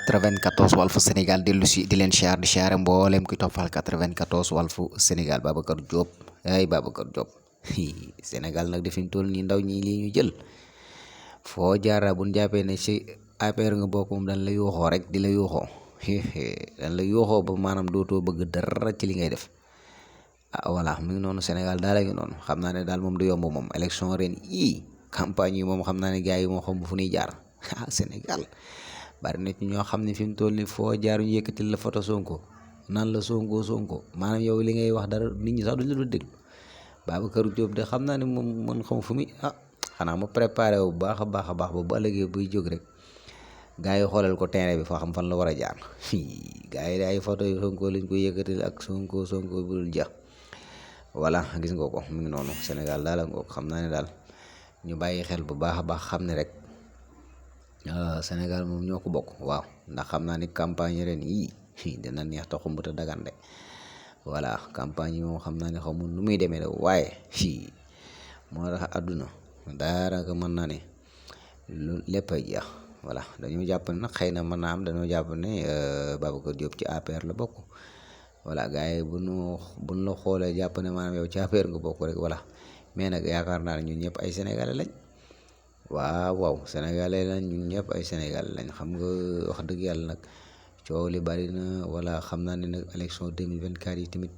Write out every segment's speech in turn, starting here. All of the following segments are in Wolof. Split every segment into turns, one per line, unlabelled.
94 Walfu Sénégal dellu si di leen siyaar di siyaare mboolem kuy toppal 94 Walfu Sénégal. Babacar Diop Babacar Diop Sénégal nag fi mu toll nii ndaw ñi lii ñu jël foo jaara bu ñu jàppee ne ci APR nga bokk moom dañ la yuuxoo rek di la yuuxoo dañ la yuuxoo ba maanaam dootoo bëgg dara ci li ngay def. Voilà mu ngi noonu Sénégal daal la ngi noonu. Xam naa ne daal moom du yomb moom élection ren yii campagne yi moom xam naa ne gars yi moo xam fu ñuy jaar Sénégal bari na ci ñoo xam ne fi mu toll nii foo jaar ñu yëkkatil la photo Sonko naan la Sonko maanaam yow li ngay wax dara nit ñi sax duñ la doon déglu. Babacar Diop de xam naa ne moom man xam fu muy xanaa mu préparé wu bu baax a baax ba bu ëllëgee buy jóg rek gars yi xoolal ko terrain bi foo xam fan la war a jaar. Gars yi ay photo yu Sonko lañ koy yëkkatil ak Sonko bu dul ja. Voilà gis nga ko mu ngi noonu Sénégal daal nga ko xam naa ne daal ñu bàyyi xel bu baax a baax xam ne rek Sénégal moom ñoo ko bokk. Waaw ndax xam naa ni campagne ren yii dina neex te xumb te dagande. Voilà campagne yi moom xam naa ne xamul nu muy demee rek waaye moo tax àdduna daanaka mën naa ne lu lépp a jeex. Voilà dañoo jàpp ne nag xëy na mën naa am dañoo jàpp ne Babacar Diop ci APR la bokk. Voilà gars yi buñ la xoolee jàpp ne maanaam yow ci APR nga bokk rek voilà mais nag yaakaar naa ne ñun ñëpp ay sénégalais lañ. waaw sénégalais lañ ñun ñëpp ay sénégalais lañ. xam nga wax dëgg yàlla nag coow li bari na wala xam naa ne nag élection 2024 yi tamit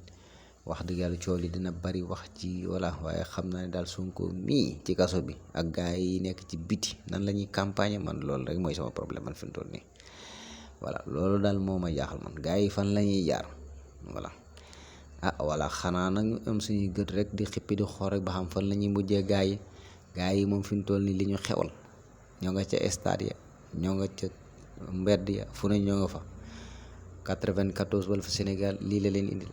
wax dëgg yàlla coow li dina bari wax ci voilà waaye xam naa ne daal Sonko mii ci kaso bi ak gars yi nekk ci biti nan la ñuy campagne man loolu rek mooy sama problème man fi mu toll nii. voilà loolu daal moo ma jaaxal man gars yi fan la ñuy jaar. Voilà xanaa nag ñu am suñuy gët rek di xippi di xool rek ba xam fan la ñuy mujjee gars yi moom fi mu toll nii li ñu xewal ñoo nga ca stade ya ñoo nga ca mbedd ya fu ne ñoo nga fa. 94 Walfu Sénégal lii la leen indil.